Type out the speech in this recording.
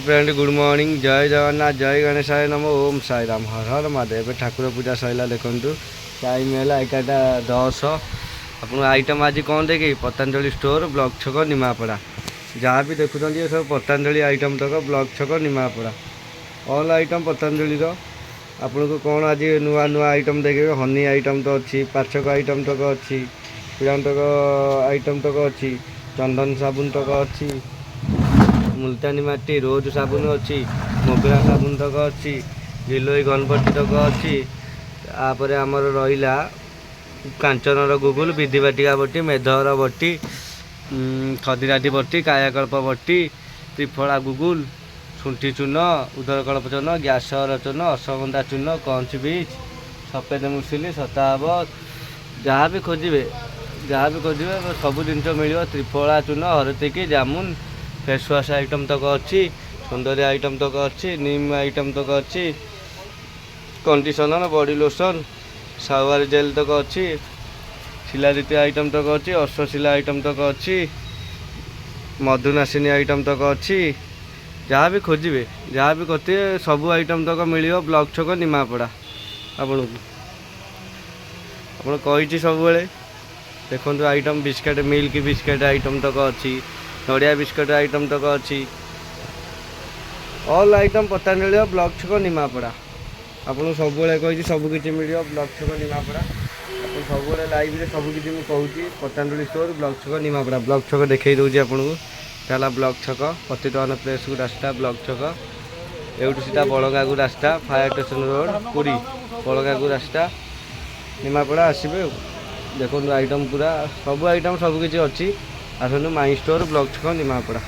Friend, good morning. Jai Jagannath, ଜୟ ଗଣେଶାୟ ନମ, ଓମ୍ ସାଇରାମ, ହର ହର ମହାଦେବ। ଏବେ ଠାକୁର ପୂଜା ସରିଲା। ଦେଖନ୍ତୁ, ଟାଇମ୍ ହେଲା 11:10। ଆପଣଙ୍କୁ ଆଇଟମ୍ ଆଜି କ'ଣ ଦେଖି? ପତଞ୍ଜଳି ଷ୍ଟୋର, ବ୍ଲକ ଛକ, ନିମାପଡ଼ା। ଯାହା ବି ଦେଖୁଛନ୍ତି, ଏ ସବୁ ପତଞ୍ଜଳି ଆଇଟମ୍ ତକ। ବ୍ଲକ ଛକ, ନିମାପଡ଼ା, ଅଲ୍ ଆଇଟମ୍ ପତଞ୍ଜଳିର। ଆପଣଙ୍କୁ କ'ଣ ଆଜି ନୂଆ ନୂଆ ଆଇଟମ୍ ଦେଖିବେ? ହନି ଆଇଟମ୍ ତ ଅଛି, ପାଚକ ଆଇଟମ୍ ତକ ଅଛି, ପିରାନ୍ତକ ଆଇଟମ୍ ତକ ଅଛି, ଚନ୍ଦନ ସାବୁନ ତକ ଅଛି, ମୁଲତାନୀ ମାଟି, ରୋଜ ସାବୁନ ଅଛି, ମୋଗରା ସାବୁନ ତକ ଅଛି, ଗିଲୋଇ ଗଣପତି ତକ ଅଛି। ତାପରେ ଆମର ରହିଲା କାଞ୍ଚନର ଗୁଗୁଲ, ବିଧିବାଟିକା ବଟି, ମେଧର ବଟି, ଖଦିରାଟି ବଟି, କାୟାକଳ୍ପ ବଟି, ତ୍ରିଫଳା ଗୁଗୁଲ, ଶୁଣ୍ଠି ଚୂନ, ଉଦରକଳ୍ପ ଚୂନ, ଗ୍ୟାସର ଚୂନ, ଅଶ୍ୱଗନ୍ଧା ଚୂନ, କଞ୍ଚ ବୀଜ, ସଫେଦ ମୁସଲି, ଶତାବ, ଯାହା ବି ଖୋଜିବେ, ଯାହା ବି ଖୋଜିବେ, ସବୁ ଜିନିଷ ମିଳିବ। ତ୍ରିଫଳା ଚୂନ, ହରତିକି, ଜାମୁନ, ଫେସ୍ ୱାଶ୍ ଆଇଟମ୍ ତକ ଅଛି, ସୌନ୍ଦର୍ଯ୍ୟ ଆଇଟମ୍ ତକ ଅଛି, ନିମ୍ ଆଇଟମ୍ ତକ ଅଛି, conditioner, body lotion, shower gel ତକ ଅଛି, ଶିଲାଦିତ୍ୟ ଆଇଟମ୍ ତକ ଅଛି, ଅଶ୍ୱଶିଲା ଆଇଟମ୍ ତକ ଅଛି, ମଧୁନାଶିନୀ ଆଇଟମ୍ ତକ ଅଛି। ଯାହା ବି ଖୋଜିବେ, ଯାହା ବି ଖୋଜିବେ, ସବୁ ଆଇଟମ୍ ତକ ମିଳିବ ବ୍ଲକ ଛକ, ନିମାପଡ଼ା। ଆପଣଙ୍କୁ ଆପଣ କହିଛି ସବୁବେଳେ। ଦେଖନ୍ତୁ item, biscuit, milk biscuit item ତକ ଅଛି, ନଡ଼ିଆ ବିସ୍କେଟ୍ ଆଇଟମ୍ ତକ ଅଛି। ଅଲ୍ ଆଇଟମ୍ ପତଞ୍ଜଳି, ବ୍ଲକ ଛକ, ନିମାପଡ଼ା। ଆପଣଙ୍କୁ ସବୁବେଳେ କହିଛି, ସବୁ କିଛି ମିଳିବ ବ୍ଲକ ଛକ, ନିମାପଡ଼ା। ଆପଣ ସବୁବେଳେ ଲାଇଭ୍ରେ ସବୁ କିଛି ମୁଁ କହୁଛି। ପତଞ୍ଜଳି ଷ୍ଟୋର, ବ୍ଲକ ଛକ, ନିମାପଡ଼ା। ବ୍ଲକ ଛକ ଦେଖେଇ ଦେଉଛି ଆପଣଙ୍କୁ। ଏଟା ହେଲା ବ୍ଲକ ଛକ, ପତିତପାବନ ପ୍ଲେସ୍କୁ ରାସ୍ତା ବ୍ଲକ ଛକ। ଏଇଠୁ ସିଧା ବଳଙ୍ଗାକୁ ରାସ୍ତା, ଫାୟାର ଷ୍ଟେସନ ରୋଡ଼, ପୁରୀ ବଳଙ୍ଗାକୁ ରାସ୍ତା, ନିମାପଡ଼ା ଆସିବେ ଆଉ। ଦେଖନ୍ତୁ ଆଇଟମ୍, ପୁରା ସବୁ ଆଇଟମ୍, ସବୁ କିଛି ଅଛି। ଆସନ୍ତୁ, ମାଇ ଷ୍ଟୋର, ବ୍ଲକ ଛକ, ନିମାପଡ଼ା।